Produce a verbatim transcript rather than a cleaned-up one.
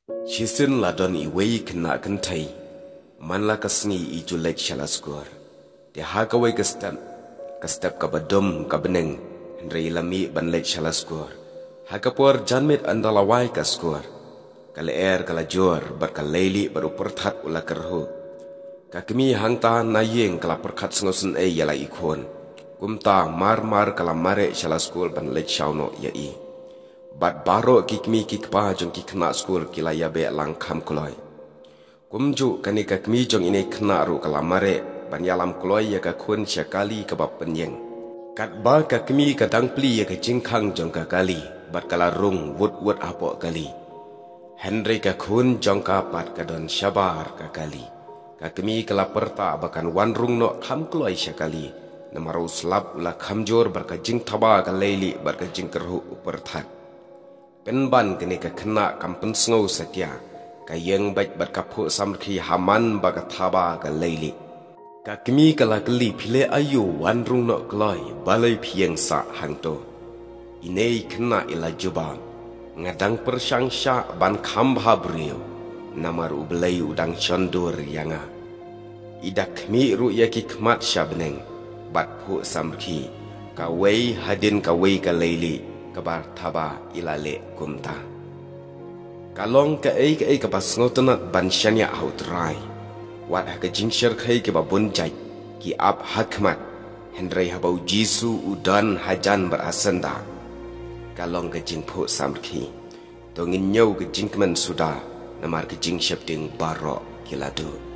Shisien la don iwei i khynnah kynthei, man la ka sngi i ju leit sha la skur. Te ha kawei ka step, ka step kaba dum ka bneng, hynrei i la mih ban leit sha la skur. Ha ka por janmiet ynda la wai ka skur, ka lyer ka la jur bad ka leilieh bad u pyrthat u la kyrhuh. Ka kmie hangta na ïing ka la pyrkhat sngewsynei ïa la i khun. Kumta mar mar ka la mareh sha la skur ban leit shaw noh ïa i. Bad baroh ki kmie ki kpa jong ki khynnah skur ki la ïabeh lang kham kloi. Kumjuh kane ka kmie jong ine i khynnah ruh ka la mareh ban ïalam kloi ïa ka khun sha kali kaba pynïeng. Katba ka kmie ka dang plie ïa ka jingkhang jong ka kali bad ka la rung wut wut hapoh kali. Hynrei ka khun jong ka pat ka don shabar ka kali. Ka kmie ka la pyrta ba kan wan rung noh kham kloi sha kali, namar u slap u la kham jur bad ka jingthaba ka leilieh bad ka jingkyrhuh u pyrthat. Pynban kane ka khynnah kam pynsngew satia, ka ïeng beit bad ka phuh samrkhie ha man ba ka thaba ka leilieh. Ka kmie ka la kylli, phi leh aïu wan rung noh kloi, balei phi ïeng sah hangto? Ine i khynnah i la jubab, nga dang pyrshang shah ban kham bha briew, namar U Blei u dang shon dur ïa nga. I da khmih ruh ïa ki khmat sha bneng bad phuh samrkhie, kawei hadien kawei ka leilieh, kaba thaba i la leh kumta. Ka long kaei kaei kaba sngewtynnat ban shaniah ha U Trai. Wat ha ka jingshyrkhei kiba bun jait ki ap ha khmat, hynrei haba U Jisu u don hajan bad hasyndah, ka long ka jingphuh samrkhie. To ngin ñiew ka jingkmen suda, namar ka jingsheptieng baroh ki la duh.